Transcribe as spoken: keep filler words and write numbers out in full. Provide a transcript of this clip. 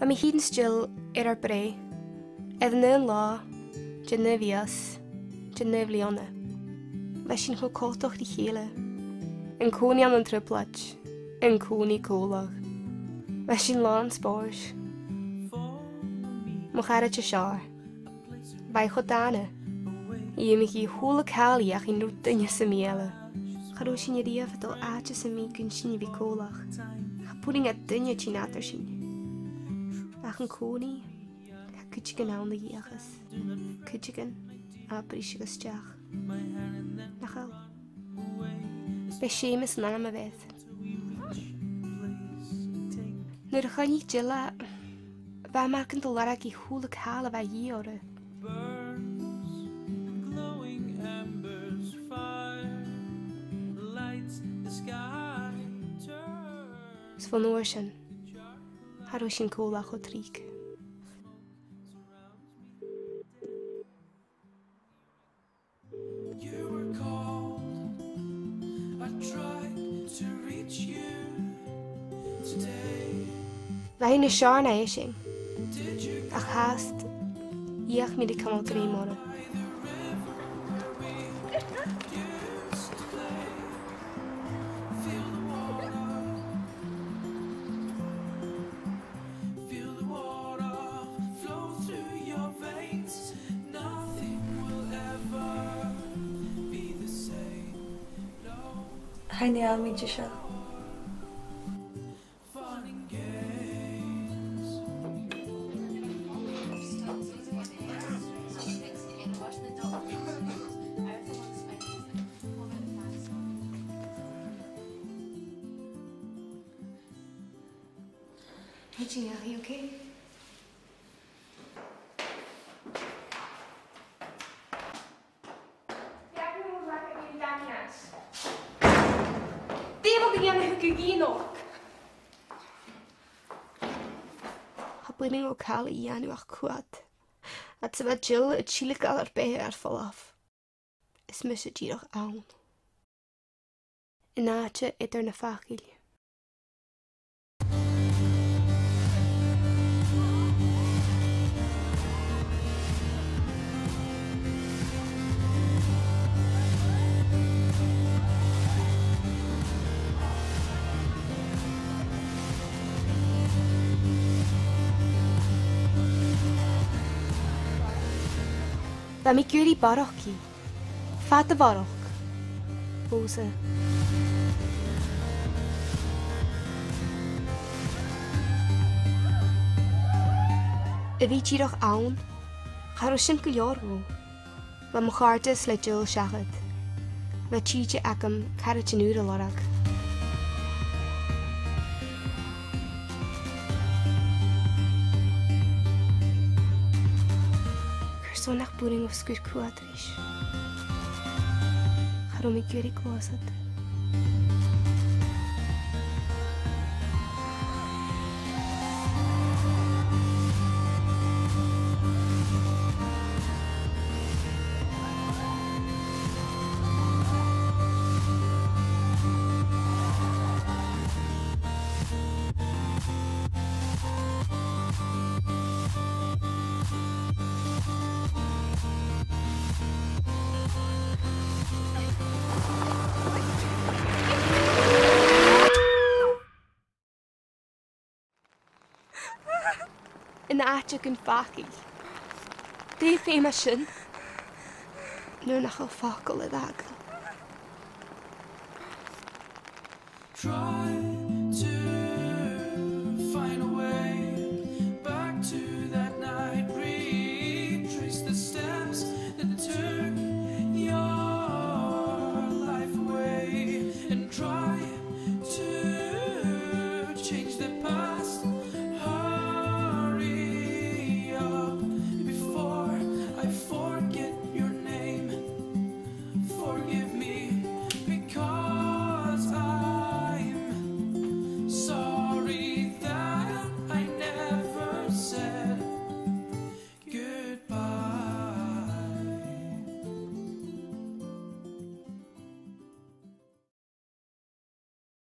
Bha mi fhìn 's Jill air ar breith, air an aon latha den aon mhìos, den aon bhliadhna. Bha sinn cho coltach ri chèile, an-còmhnaidh ann an trioblaid, an-còmhnaidh còmhla. Bha sinn làn spòrs. Mo charaid as fheàrr, bha i cho dàna. Dh'fheumadh i a h-uile càil a dhèanamh ach an robh duine sam bith eile. Cha robh sinn a-riamh a' dol àite sam bith gun sinn a bhith còmhla. Cha b' urrainn do dhuine tighinn eadar sinn. Ach an-còmhnaidh, tha cuideigin ann do dh'fhiachaibh. Cuideigin a' briseadh a-steach. Nach eil? B' e Seumas an t-ainm a bh' air. Nuair a choinnich Jill e, bha e mar gun do lorg i a h-uile càil a bha a dhìth oirre. Is bhon uair sin, cha robh sinn còmhla cho tric. You were cold. I tried to reach you today. Bha i nas fheàrr na esan. Did you Ach fhathast, dh'fheuch mi ri cumail grèim oirre. By the river where we used to play? Feel the water. Feel the water flow through your veins. Nothing will ever be the same. No. Tha an t-àm a th' ann seo. Fun and games. Hey, Gia, are you okay? Dè bha thu a' dèanamh aig a' ghnothach? Cha b' urrainn dhomh càil a dhèanamh ach coimhead. Fhad 's a bha Jill a' tilgeil air beatha air falbh. Is mise dìreach ann. An àite eadar na faclan. Bha mi ag iarraidh barrachd. Fada barrachd. Bhuail e. A bhith dìreach ann, cha robh sin gu leòr dhomh. Bha mo chàirdeas le Jill seachad. Bha tìde agam caraidean ùra a lorg. Carson nach b' urrainn dhomh sgur coimhead ris? Cha robh mi ag iarraidh gluasad. An àite gun fhàgail. Dè feum a tha sin? Nuair nach eil facal air fhàgail. Try